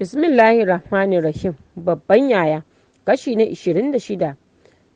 Bismillahir Rahmanir Rahim. Babban Yaya, kashi na 26.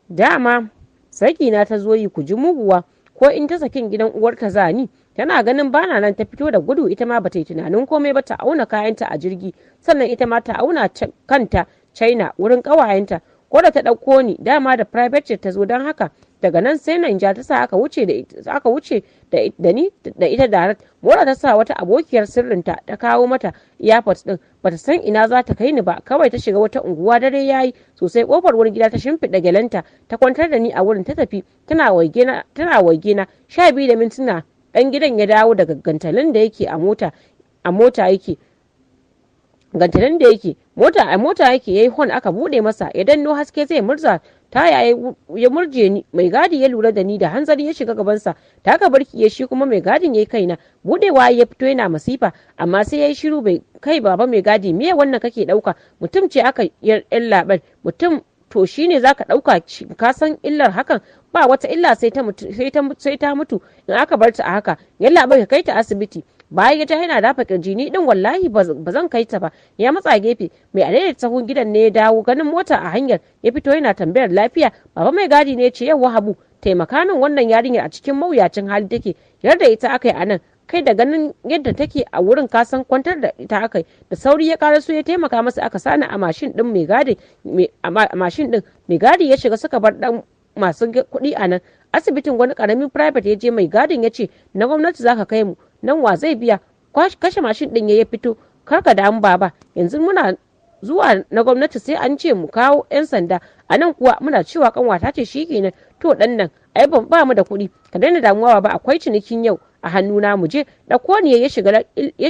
Dama sakina ta zo yi, ku ji muguwa, ko in ta sakin gidan uwarta zani. Tana ganin bana nan ta fito da gudu, ita ma bata yi tunanin komai ba, ta auna kayanta a jirgi, sannan ita ma ta auna kanta China wurin kawayenta. Ko da ta ɗauko ni, dama da private jet ta zo, don haka daga nan sai Naija ta sa aka wuce da aka wuce da ni da ita direct. Mora ta sa wata abokiyar sirrinta ta kawo mata airport din. Bata san ina za ta kai ni ba, kawai ta shiga wata unguwa. Dare yayi sosai, kofar wani gida ta shimfiɗa gyalenta ta kwantar da ni a wurin ta tafi. Tana waige na, tana waige na. 12:01 dan gidan ya dawo daga gantalin da yake a mota yake gantalin da yake mota a mota yake. Yayi hon, aka bude masa, ya danno haske zai murza taya, ya murje ni. Mai gadi ya lura da ni, da hanzari ya shiga gabansa, taka barki ya shi kuma mai gadin yayi kaina. Budewa ya fito yana masifa, amma sai yayi shiru bai kai. "Baba mai gadi, me wannan kake dauka? Mutum ce aka yan laban mutum, to shine zaka dauka? Ka san illar hakan?" "Ba wata illa, sai ta mutu, sai ta mutu in aka bar ta a haka. Yalla bai, ka kai ta asibiti." Bayan ya ja yana dafa kirji, "Ni din wallahi ba zan kai ta ba." Ya matsa gefe. Mai adaidaita sahun gidan ne ya dawo, ganin mota a hanyar ya fito yana tambayar lafiya. Baba mai gadi ne ya ce, "Yauwa Habu, taimaka min, wannan yarinyar a cikin mawuyacin hali take, yarda ita aka yi a nan. Kai da ganin yadda take a wurin kasan kwantar da ita aka yi." Da sauri ya karaso ya taimaka masa, aka sani a mashin din mai gadi. A mashin din mai gadi ya shiga, suka bar dan masu kuɗi a nan. Asibitin wani karamin private ya je. Mai gadin ya ce, "Na gwamnati zaka kai mu nan, wa zai biya?" Kashe mashin din ya fito. "Karka damu baba, yanzu muna zuwa na gwamnati sai an ce mu kawo 'yan sanda a nan kuwa muna cewa kanwata ce, shikenan. To dan nan ai ba mu da kuɗi." "Ka daina damuwa ba, akwai cinikin yau a hannuna, mu je." Ɗauko ni ya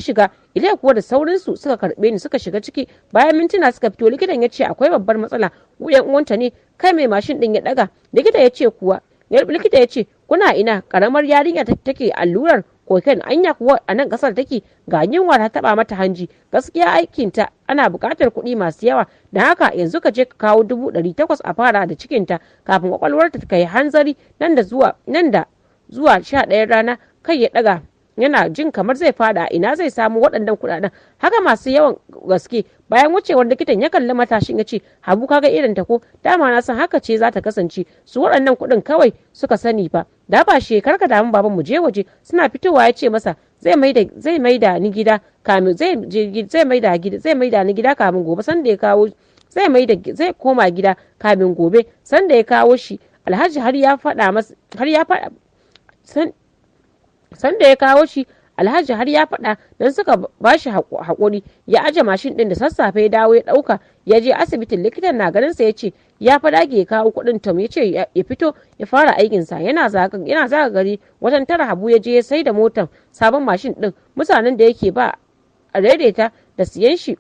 shiga ile kuwa, da saurinsu suka karɓe ni suka shiga ciki. Bayan mintuna suka fito. Likitan ya ce akwai babbar matsala, wuyan uwanta ne. Kai mai mashin din ya daga. Likita ya ce kuwa, likita ya ce, "Kuna ina karamar yarinya take allurar cocaine? Anya kuwa a nan kasar take? Ga yunwa ta taba mata hanji. Gaskiya aikinta ana buƙatar kuɗi masu yawa, da haka yanzu ka je ka kawo 800,000 a fara da cikinta kafin kwakwalwarta ta kai hanzari, nan da zuwa 11 rana." Kai ya daga yana jin kamar zai fada. Ina zai samu waɗannan kuɗaɗen haka masu yawan gaske? Bayan wucewar likitan, ya kalli matashin ya ce, "Habu, kaga irin ta ko? Dama na san haka ce za ta kasance. Su waɗannan kuɗin kawai suka sani fa." Da ba shi, "Karka damu baban, mu je waje." Suna fitowa ya ce masa zai mai da ni gida kamin zai je zai mai da gida zai mai da ni gida kamin gobe. Sanda ya kawo zai mai da zai koma gida kamin gobe. Sanda ya kawo shi, Alhaji har ya faɗa masa har ya faɗa Sanda ya kawo shi, Alhaji har ya faɗa don suka ba shi haƙuri. Ya aje mashin ɗin, da sassafe ya dawo ya ɗauka ya je asibitin. Likitan na ganin sa ya ce ya fa dage ya kawo kuɗin. Tom ya ce ya fito ya fara aikinsa. Yana zaga gari. Wajen 9 Habu ya je ya sai da motar sabon mashin ɗin. Mutanen da yake ba a daidaita da siyan shi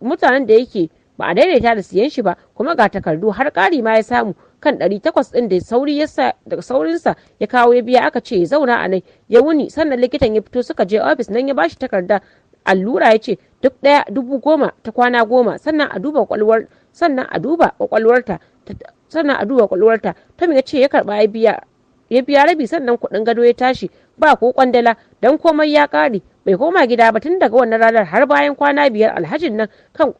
mutanen da yake ba a daidaita da siyan shi ba, kuma ga takardu, har ƙari ma ya samu kan 800 ɗin. Da sauri yasa daga saurinsa ya kawo ya biya. Aka ce ya zauna a nan ya wuni, sannan likitan ya fito suka je ofis. Nan ya bashi takarda allura, ya ce duk ɗaya 10,000 ta kwana 10, sannan a duba kwakwalwarta. Tom ya ce ya karba, ya biya rabi, sannan kuɗin gado. Ya tashi ba ko kwandala don komai ya ƙare. Bai koma gida ba tun daga wannan ranar har bayan kwana 5.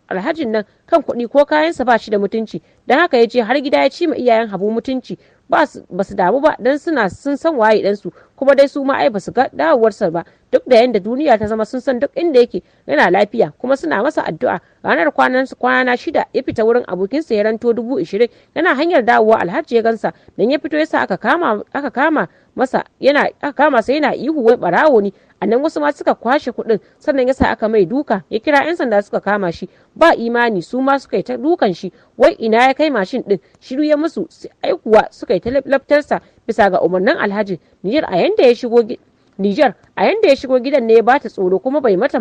Alhajin nan kan kuɗi ko kayansa ba shi da mutunci, don haka ya je har gida ya ci ma iyayen Habu mutunci. Ba su damu ba don suna sun san waye ɗansu, kuma dai su ma ai ba su ga dawowarsa ba. Duk da yanda duniya ta zama, sun san duk inda yake yana lafiya, kuma suna masa addu'a. Ranar kwanan kwana 6 ya fita wurin abokinsa ya ranto 20,000. Yana hanyar dawowa Alhaji ya gansa dan ya fito, yasa aka kama masa yana aka kama sa yana ihu wai barawo ne. A nan wasu ma suka kwashe kuɗin, sannan yasa aka mai duka. Ya kira 'yan sanda suka kama shi. Ba imani, su ma suka yi ta dukan shi wai ina ya kai mashin din. Shiru ya musu, aikuwa suka yi ta laftarsa bisa ga umarnin Alhaji. Nijar a yanda ya shigo gidan ne ya bata tsoro, kuma bai mata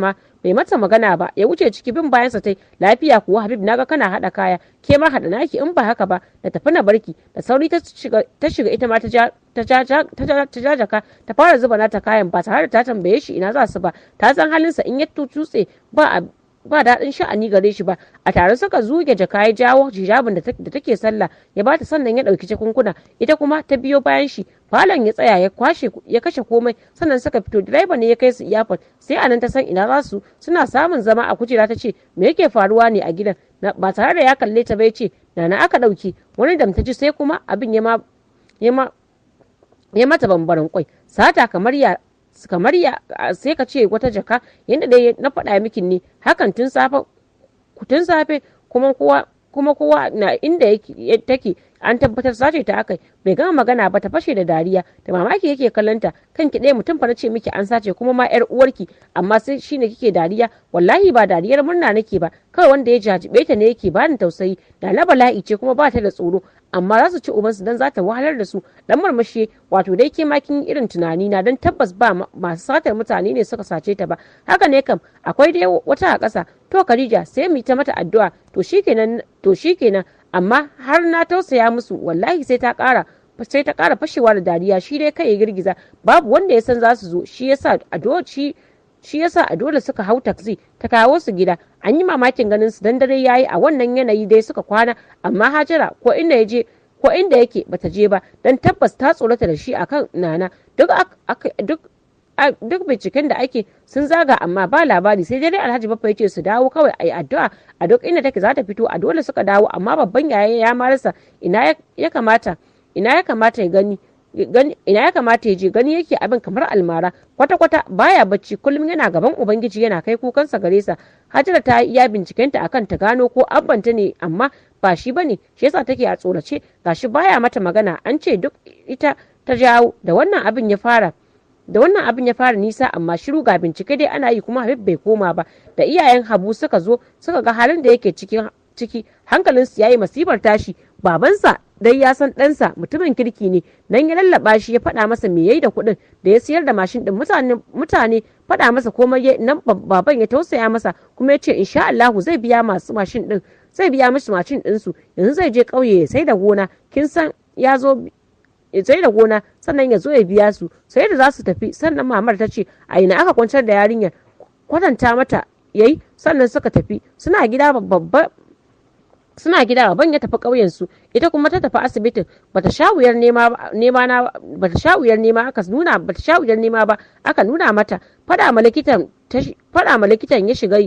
magana ba, ya wuce ciki. Bin bayansa tai. "Lafiya kuwa Habib, naga kana hada kaya?" "Ke ma hada naki, in ba haka ba na tafi na barki." Da sauri ta shiga ita ma ta ja jaka ta fara zuba nata kayan ba tare da ta tambaye shi ina za su ba. Ta san halinsa, in ya tutse ba. ba daɗin sha'ani gare shi ba. A tare suka zuge jaka, ya jawo hijabin da take sallah ya bata, sannan ya ɗauki jakunkuna, ita kuma ta biyo bayan shi. Falon ya tsaya ya kwashe ya kashe komai, sannan suka fito. Direba ne ya kai su airport, sai anan ta san ina za su. Suna samun zama a kujera ta ce, "Me yake faruwa ne a gidan?" Ba tare da ya kalle ta ba ya ce, "Nana aka ɗauki." Wani dam ta ji, sai kuma abin ya mata bambaran kwai. Sata kamar ya sai ka ce wata jaka. Yadda dai na faɗa miki ne hakan tun safe, kuma kowa na inda yake take, an tabbatar sace ta akai. Bai gama magana ba ta fashe da dariya. Da mamaki yake kallonta. "Kanki ɗaya mutum fa, nace miki an sace, kuma ma yar uwarki, amma sai shine kike dariya." "Wallahi ba dariyar murna nake ba, kawai wanda ya jajibe ta ne yake bani tausayi. Da na bala'i ce kuma ba ta da tsoro, amma za su ci ubansu dan za ta wahalar da su." Dan murmushi, "Wato dai ke ma kin irin tunani na, dan tabbas ba masu satar mutane ne suka sace ta ba." "Haka ne kam, akwai dai wata a ƙasa. To Khadija, sai mu ta mata addu'a." "To shikenan, to shikenan, amma har na tausaya musu wallahi." Sai ta ƙara fashewa da dariya. Shi dai kai ya girgiza. Babu wanda ya san za su zo, shi yasa a dole suka hau taxi ta kawo su gida. An yi mamakin ganin su, dan dare yayi. A wannan yanayi dai suka kwana, amma Hajara ko inda ya je ko inda yake bata je ba, dan tabbas ta tsorata da shi akan Nana. Duk binciken da ake sun zaga, amma ba labari. Sai dai Alhaji Baffa ya ce su dawo kawai, a yi addu'a, a duk inda take za ta fito. A dole suka dawo, amma babban yaya ya marasa ina ya kamata ya gani, ina ya kamata ya je. Gani yake abin kamar almara. Kwata-kwata baya bacci, kullum yana gaban Ubangiji yana kai kukansa gare sa. Hajara ta yi iya bincikenta akan ta gano ko abbanta ne, amma ba shi bane, shi yasa take a tsorace. Gashi baya mata magana, an ce duk ita ta jawo. Da wannan abin ya fara nisa, amma shiru. Ga bincike dai ana yi, kuma Habib bai koma ba. Da iyayen Habu suka zo suka ga halin da yake ciki, hankalinsu ya yi masifar tashi. Babansa dai ya san ɗansa mutumin kirki ne, nan ya lallaba shi, ya faɗa masa me yayi da kuɗin da ya siyar da mashin ɗin. Mutane faɗa masa komai, nan baban ya tausaya masa, kuma ya ce insha Allahu zai biya masu mashin ɗin, zai biya musu mashin ɗinsu. Yanzu zai je ƙauye ya sai da gona, kin san ya zo ya sai da gona, sannan ya zo ya biya su. Sai da za su tafi sannan mamar ta ce, "A ina aka kwantar da yarinyar?" Kwatanta mata yayi, sannan suka tafi. Suna gida, baban ya tafi ƙauyen su, ita kuma ta tafi asibitin. Bata sha wuyar nema aka nuna bata sha wuyar nema ba aka nuna mata. Fada likitan ya shiga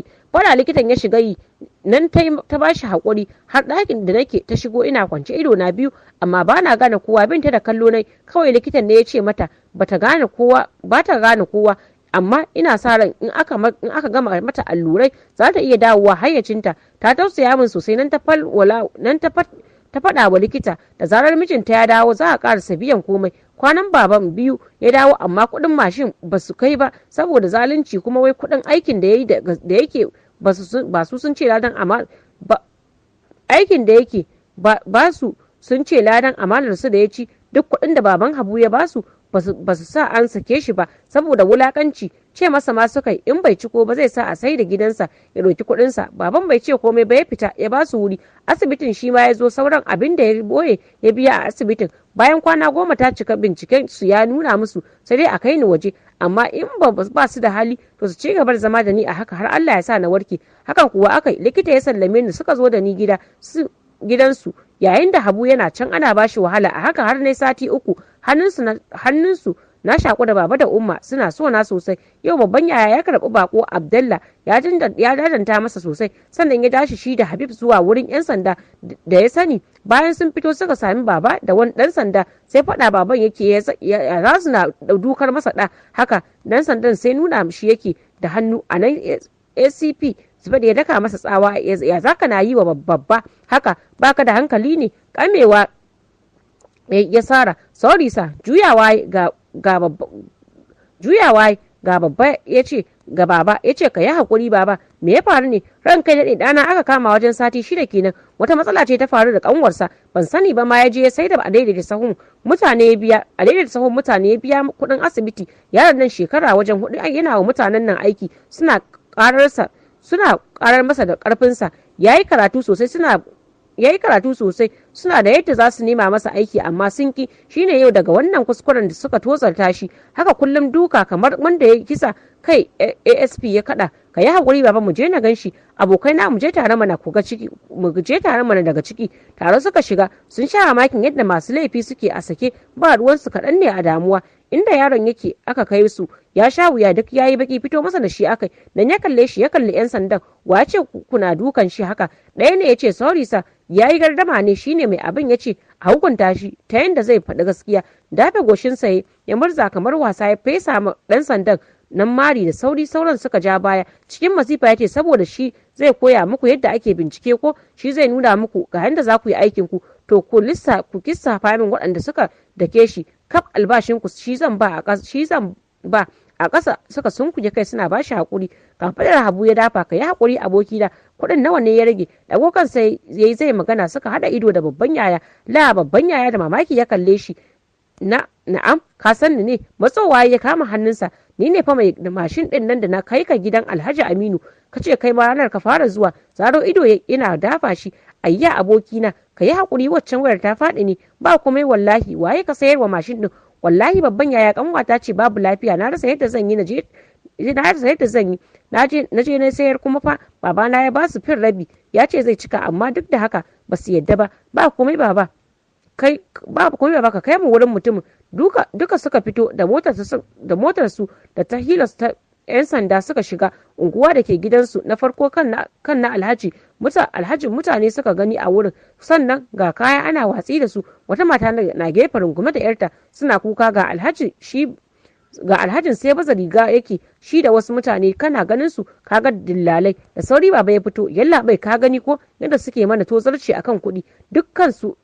yi, nan ta bashi hakuri. Har ɗakin da nake ta shigo, ina kwance ido na biyu, amma ba na gane kowa. Binta da kallo nai kawai. Likitan ne ya ce mata bata gane kowa, ba ta gane kowa, amma ina sa ran in aka gama mata allurai za ta iya dawowa hayyacinta. Ta tausaya min sosai, nan ta faɗa wa likita da zarar mijinta ya dawo za a ƙarasa biyan komai. Kwanan baban 2 ya dawo, amma kuɗin mashin ba su kai ba saboda zalunci, kuma wai kuɗin aikin da yayi da yake ba su sun ce ladan amma aikin da yake ba su sun ce ladan amanar su da ya ci. Duk kuɗin da baban Habu ya basu ba su sa an sake shi ba saboda wulakanci. Ce masa ma suka in bai ciko ba zai sa a sai da gidansa ya ɗauki kuɗinsa. Baban bai ce komai ba, ya fita ya ba su wuri. Asibitin shi ma ya zo, sauran abin da ya boye ya biya a asibitin. Bayan kwana 10 ta cika, binciken su ya nuna musu sai dai a kai ni waje, amma in ba su da hali to su ci gaba da zama da ni a haka har Allah ya sa na warke. Hakan kuwa aka likita ya sallame ni, suka zo da ni gida su gidansu, yayin da Habu yana can ana bashi wahala. A haka har na sati 3 hannunsu. Na shaku da baba da Umma, suna so na sosai. Yau babban yaya ya karbi bako Abdallah, ya jajanta masa sosai, sannan ya dashi shi da Habib zuwa wurin yan sanda da ya sani. Bayan sun fito suka sami baba da wani dan sanda, sai faɗa baban yake ya za su na dukar masa da haka. Dan sandan sai nuna shi yake da hannu. A nan ACP Zubair ya daka masa tsawa, "Ya zaka na yi wa babba haka? Baka da hankali ne?" Kamewa ya sara, "Sorry sir." Juyawa ga babba ya ce ga baba ya ce, "Ka yi hakuri baba, me ya faru ne?" "Ran kai daɗe, ɗana aka kama wajen sati 6 kenan. Wata matsala ce ta faru da kanwarsa, ban sani ba ma ya je sai da a daidaita sahun mutane ya biya a daidaita sahun mutane ya biya kuɗin asibiti. Yaron nan shekara wajen 4 yana wa mutanen nan aiki, suna karar masa da karfinsa. Yayi karatu sosai, suna da yadda za su nema masa aiki, amma sun ki. Shine yau daga wannan kuskuren da suka tozarta shi haka, kullum duka kamar wanda ya kisa kai." ASP ya kada Ka yi haƙuri baba, mu je na ganshi. Abokai na, mu je tare mana ku ga ciki, mu je tare mana daga ciki. Tare suka shiga. Sun sha mamakin yadda masu laifi suke a sake, ba ruwansu, kaɗan ne a damuwa. Inda yaron yake aka kai su, ya sha wuya, duk yayi baki. Fito masa da shi akai dan ya kalle shi, ya kalli yan sandan. Wa ce kuna dukan shi haka? Ɗaya ne yace, "Sorry sir, yayi gardama ne." Shine mai abin yace a hukunta shi ta yanda zai faɗi gaskiya. Dafe goshin sa ya murza kamar wasa, ya fesa ma ɗan sandan nan mari da sauri, sauran suka ja baya. Cikin masifa yace, "Saboda shi zai koya muku yadda ake bincike, ko shi zai nuna muku ga yadda za ku yi aikin ku? To ku lissa, ku lissafa min waɗanda suka dake shi. Kaf albashin ku shi zan ba a shi zan ba a ƙasa." Suka sunkuye kai suna bashi hakuri. Kafadar Habu ya dafa. "Ka yi hakuri abokina. Kuɗin nawa ne ya rage?" Dago kansa yayi zai magana, suka hada ido da babban yaya. La, babban yaya da mamaki ya kalle shi. "Na na'am, ka san ni ne?" Matsowa ya kama hannunsa. "Ni ne fa mai mashin din nan da na kai ka gidan Alhaji Aminu, ka ce kai ma ranar ka fara zuwa." Zaro ido yana dafa shi. "Ayya abokina, ka yi hakuri, waccan wayar ta faɗi ne." "Ba komai wallahi. Waye ka sayarwa mashin din?" "Wallahi babban yaya, kanwata ce babu lafiya, na rasa yadda zan yi, na je na rasa yadda zan yi, na je na sayar. Kuma fa babana ya ba su fin rabi, ya ce zai cika, amma duk da haka ba su yadda ba." "Ba komai baba, kai babu komai baba, ka kai mu wurin mutumin." Duka duka suka fito da motar su, da motar su da ta Hilux ta yan sanda, suka shiga unguwa da ke gidansu na farko. Kan na alhaji alhajin mutane suka gani a wurin, sannan ga kaya ana watsi da su. Wata mata na gefe rungume da yarta suna kuka. Ga alhaji shi ga alhajin sai baza riga yake shi da wasu mutane, kana ganin su kaga dillalai. Da sauri baba ya fito. "Yallabai, ka gani ko yadda suke mana tozarci akan kuɗi?" Dukkan su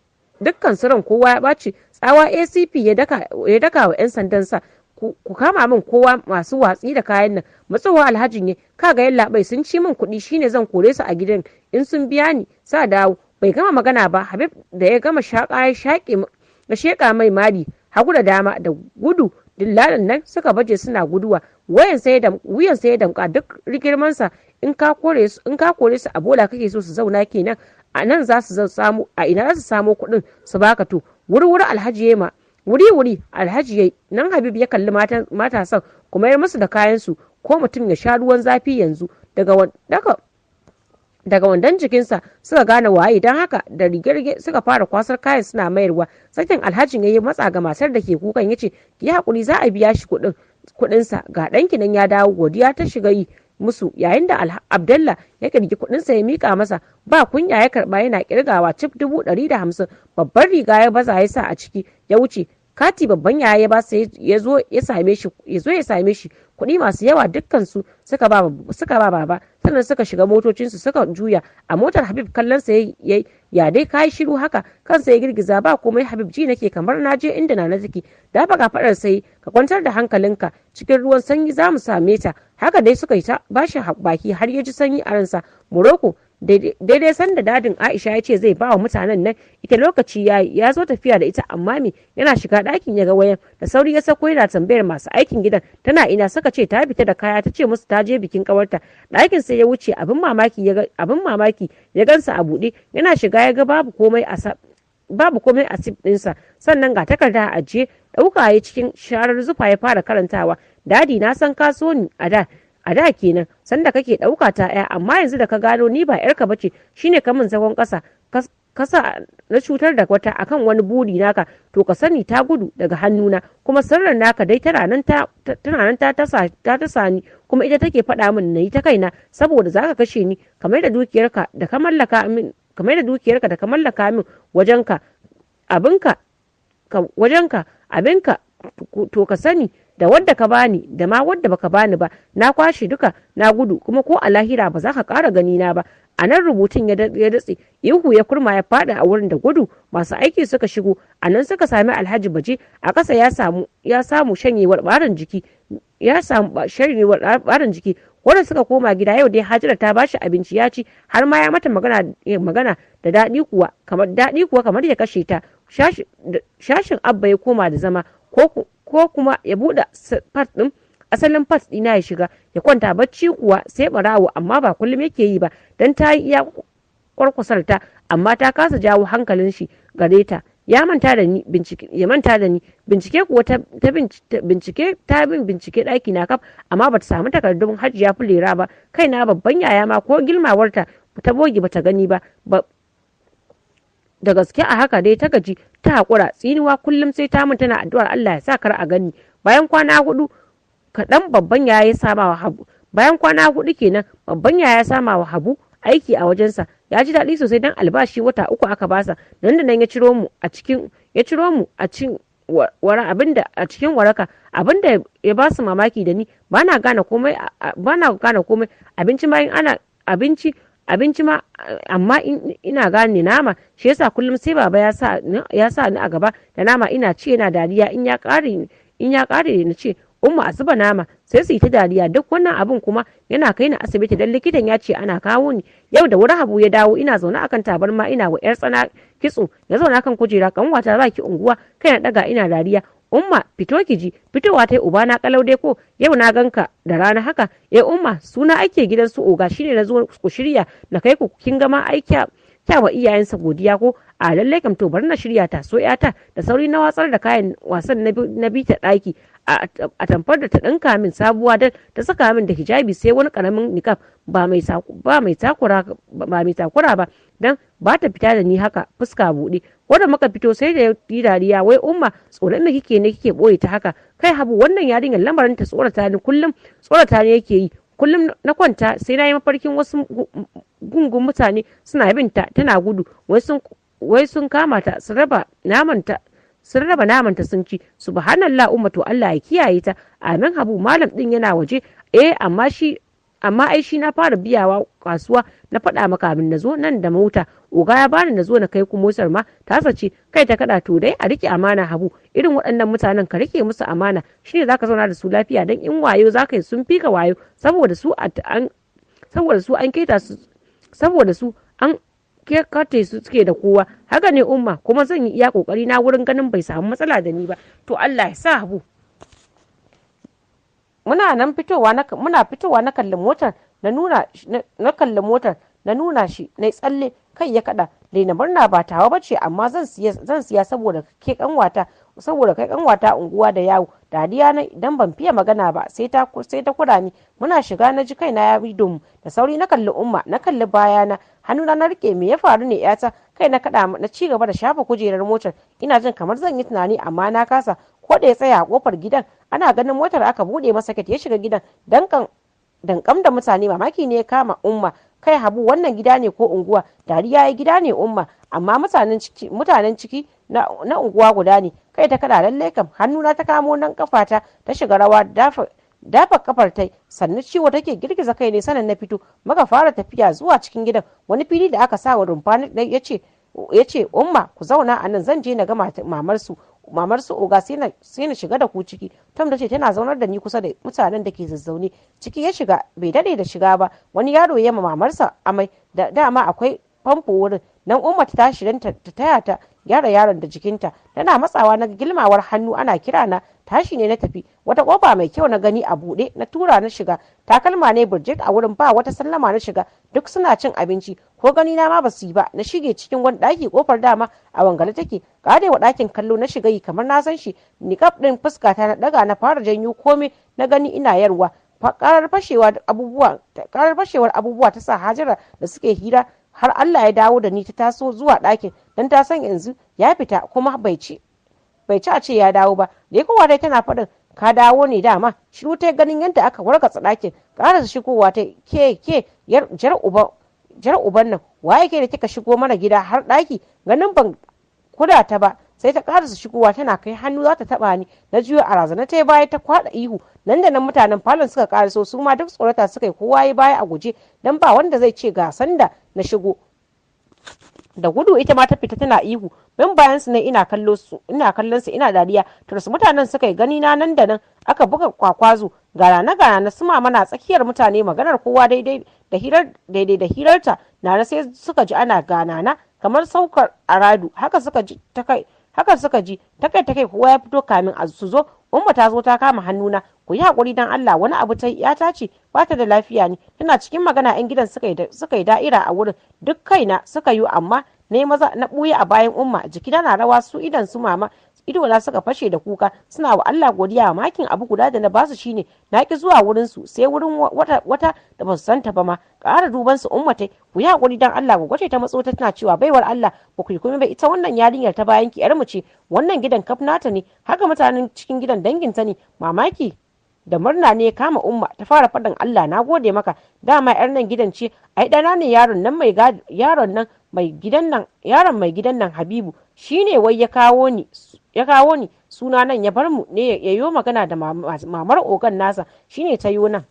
dukkan su ran kowa ya ɓaci. Tsawa ACP ya daka wa 'yan sandan sa. "Ku kama min kowa masu watsi da kayan nan." Matsowa alhajin ne. "Kaga yallabai, sun ci min kuɗi, shine zan kore su a gidan. In sun biya ni sa dawo." Bai gama magana ba, Habib da ya gama shaƙa ya shaƙe ya sheƙa mai mari hagu da dama. Da gudu dillalan nan suka baje suna guduwa. Wayan sai da wuyan sai ya damka. Duk girmansa, in ka kore su, in ka kore su a bola kake so su zauna kenan? A nan za su samu, a ina za su samo kuɗin su baka? To wuri wuri alhaji yema, wuri wuri alhaji yayi nan. Habib ya kalli matasan. "Kuma yar musu da kayan su, ko mutum ya sha ruwan zafi yanzu." Daga wandon jikinsa suka gane waye, don haka da rige suka fara kwasar kayan suna mayarwa. Sakin alhajin ya yi matsa ga matar da ke kukan, ya ce, "Ki haƙuri, za a biya shi kuɗin kuɗinsa. Ga ɗanki nan ya dawo." Godiya ta shiga yi musu, yayin da Abdallah ya kirgi kuɗinsa ya mika masa. Ba kunya ya karɓa yana kirgawa, cif 150,000. Babbar riga ya baza ya sa a ciki ya wuce. Kati babban yaya ya basa ya zo ya same shi, ya zo ya same shi. Kuɗi masu yawa dukkan su suka ba baba, sannan suka shiga motocinsu suka juya. A motar Habib kallon sa yayi. "Ya dai kai shiru haka?" Kansa ya girgiza. "Ba komai Habib, ji nake kamar na je inda nana take." Da baka fadar sai ka kwantar da hankalinka, cikin ruwan sanyi za mu same ta. Haka dai suka yi ta bashi baki har ya ji sanyi a ransa. Morocco, daidai sanda dadin Aisha ya ce zai ba wa mutanen nan ita, lokaci ya ya zo tafiya da ita. Amma me, yana shiga ɗakin ya ga wayan. Da sauri ya sako yana tambayar masu aikin gidan tana ina. Suka ce ta fita da kaya, ta ce musu ta je bikin kawarta. Ɗakin sai ya wuce. Abin mamaki ya ga, abin mamaki ya gansa a buɗe. Yana shiga ya ga babu komai a safe ɗinsa, sannan ga takarda a ajiye. Ɗauka ya cikin sharar zufa ya fara karantawa. "Dadi, na san ka so ni a da, a da kenan, sanda kake ɗauka ta ya, amma yanzu da ka gano ni ba yarka bace, shine ka min zagon ƙasa, kasa na cutar da wata akan wani buri naka. To ka sani ta gudu daga hannuna, kuma sirrin naka dai tana nan ta tasa ni, kuma ita take faɗa min nayi ta kaina saboda zaka kashe ni. Kamar da dukiyarka da ka mallaka min, kamar da dukiyarka da ka mallaka min wajenka abinka ka wajenka abinka. To ka sani da wadda ka bani da ma wadda baka bani ba, na kwashe duka na gudu, kuma ko a lahira ba za ka ƙara gani na ba." A nan rubutun ya datse. Ihu ya kurma ya fada a wurin. Da gudu masu aiki suka shigo. A nan suka sami alhaji baje a ƙasa, ya samu shanyewar barin jiki, ya samu shanyewar barin jiki. Wanda suka koma gida yau dai, Hajara ta bashi abinci ya ci, har ma ya mata magana, magana da daɗi kuwa kamar daɗi kuwa kamar ya kashe ta. Shashin Abba ya koma da zama, ko kuma ya buɗe part ɗin asalin part ɗina ya shiga ya kwanta bacci kuwa sai barawo. Amma ba kullum yake yi ba, don ta yi iya kwarkwasar ta, amma ta kasa jawo hankalin shi gare ta. Ya manta da ni bincike, ya manta da ni bincike kuwa ta bincike ta bin bincike ɗaki na kaf, amma bata samu takardun Hajiya Fulera ba. Kaina babban yaya ma ko gilmawarta ta bogi bata gani ba. Da gaske a haka dai ta gaji ta haƙura. Tsinuwa kullum sai ta mun tana addu'ar Allah ya sa kar a gani. Bayan kwana 4 kaɗan babban yaya ya sama wa Habu bayan kwana 4 kenan babban yaya ya sama wa Habu aiki a wajensa. Ya ji daɗi sosai dan albashi wata 3 aka basa. Nan da nan ya ciro mu a cikin ya ciro mu a cikin wara abinda a cikin waraka. Abinda ya ba su mamaki da ni, bana gane komai, bana gane komai. Abinci ma in ana abinci abinci ma amma ina gane nama. Shi yasa kullum sai baba ya sa ni a gaba da nama ina ci yana dariya. In ya kare na ce umma a zuba nama, sai su yi ta dariya. Duk wannan abun kuma yana kai ni asibiti dan likitan ya ce ana kawo ni. Yau da wuri Habu ya dawo, ina zaune akan tabarma ina wa yar tsana kitso. Ya zauna kan kujera, kanwata za ki unguwa? Kai na daga ina dariya. Umma fito ki ji. Fitowa tai, uba na kalau dai ko yau na ganka da rana haka? Eh umma, suna ake gidan su oga, shine na zo ku shirya na kai ku. Kin gama aiki kyawa iyayensa godiya ko? A lallai kam, to bari na shirya ta so yata. Da sauri na watsar da kayan wasan na bi ta daki. A tamfar da ta dinka min sabuwa da ta saka min da hijabi, sai wani karamin nikaf ba mai takura ba dan ba ta fita da ni haka fuska buɗe. Ko da muka fito sai da yi dariya, wai umma tsoron me kike ne kike boye ta haka? Kai Habu, wannan yarinyar lamarin ta tsorata ni kullum, tsorata ni yake yi. Kullum na kwanta sai na yi mafarkin wasu gungun mutane suna bin ta tana gudu, wai sun kama ta sun raba namanta sun ci. Subhanallah umma, to Allah ya kiyaye ta. Amin Habu, malam din yana waje. Eh amma ai shi na fara biyawa kasuwa na faɗa maka kamin na zo nan da mota. Oga ya bani na zo na kai ku motar ma ta sace. Kai ta kada, to dai a rike amana Habu. Irin waɗannan mutanen ka rike musu amana, shine zaka zauna da su lafiya. Dan in wayo zaka yi sun fika wayo, saboda su an keta su, saboda su an kate su suke da kowa. Haka ne umma, kuma zan yi iya kokari na wurin ganin bai samu matsala da ni ba. To Allah ya sa Habu. Muna fitowa na kalli motar na nuna shi na tsalle kai ya kada. Daina murna ba tawa bace, amma zan siya saboda kai kanwata unguwa da yawo. Dariya na idan ban fiye magana ba sai ta kura ni. Muna shiga na ji kaina ya bi dum. Da sauri na kalli umma, na kalli bayana, hannuna na rike. Me ya faru ne yata? Kai na kada na ci gaba da shafa kujerar motar. Ina jin kamar zan yi tunani amma na kasa. Ko da ya tsaya a kofar gidan ana ganin motar aka bude masa ket ya shiga gidan. Dankam da mutane, mamaki ne ya kama umma. Kai Habu, wannan gida ne ko unguwa? Dariya ya, gida ne umma, amma mutanen ciki na unguwa guda ne. Kai ta kada, lallai kam. Hannuna ta kamo nan kafata ta shiga rawa, dafa kafar tai sannu ciwo take girgiza kai ne. Sanan na fito muka fara tafiya zuwa cikin gidan. Wani fili da aka sa wa rumfa ya ce umma ku zauna a nan, zan je na ga mamar su oga sai na shiga da ku ciki. Tom ta ce tana zaunar da ni kusa da mutanen da ke zazzaune. Ciki ya shiga, bai dade da shiga ba wani yaro ya ma mamarsa amai. Da dama akwai famfo wurin nan. Umma ta tashi dan ta taya ta gyara yaron da jikinta. Tana matsawa na gilmawar hannu ana kira na. Tashi ne na tafi. Wata kofa mai kyau na gani a buɗe, na tura na shiga. Takalma ne burjik a wurin, ba wata sallama na shiga. Duk suna cin abinci, ko gani na ma basu yi ba. Na shige cikin wani ɗaki, kofar dama a wangale take. Karewa ɗakin kallo na shiga yi kamar na san shi. Niqab ɗin fuskata na ɗaga na fara janyo komai na gani ina yarwa. Karar fashewar abubuwa ta sa Hajara da suke hira har Allah ya dawo da ni ta taso zuwa ɗakin, don ta san yanzu ya fita kuma bai ci a ce ya dawo ba. Da kowa dai tana faɗin ka dawo ne dama. Shiru ta ganin yadda aka wargatsa ɗakin. Ƙarasa shigowa ta ke jar uban nan, waye ke da kika shigo mana gida har ɗaki? Ganin ban kula ta ba sai ta ƙarasa shigowa tana kai hannu za ta taɓa ni. Na juyo a razana ta baya ta kwaɗa ihu. Nan da nan mutanen falon suka ƙaraso, su ma duk tsorata suka yi, kowa ya baya a guje dan ba wanda zai ce ga sanda na shigo. Da gudu ita ma ta fita tana ihu. Bin bayan su ne ina kallon su ina dariya. To su mutanen suka yi gani na nan da nan aka buga kwakwazo. Gara na su mama na tsakiyar mutane, maganar kowa daidai da hirarta. Nana sai suka ji ana ganana kamar saukar aradu. Haka suka ji ta kai kowa ya fito kamin a su zo. Umma ta zo ta kama hannuna. Ku yi hakuri dan Allah, wani abu ta ya ta ce ba ta da lafiya ne. Tana cikin magana yan gidan suka yi da'ira a wurin. Duk kaina suka yi amma Na yi maza na ɓuya a bayan Umma, jikina na rawa. Su idan su mama idona suka fashe da kuka, suna wa Allah godiya. Makin abu guda da na basu shine na ki zuwa wurin su sai wurin wata wata da basu santa ba ma. Ƙara duban su Umma tai. "Ku yi hakuri dan Allah." Gwagwace ta matso ta tana cewa, "Baiwar Allah, ba ku yi komai ba. Ita wannan yarinyar ta bayan ki yar mu ce. Wannan gidan kaf nata ne, haka mutanen cikin gidan danginta ne." Mamaki da murna ne kama Umma, ta fara faɗin, "Allah na gode maka, dama yar nan gidan ce. Ai ɗana ne yaron nan mai yaron nan mai gidan nan, yaron mai gidan nan Habibu shine wai ya kawo ni suna nan, ya bar mu ne ya yo magana da mamar ogan nasa, shine ta yo nan."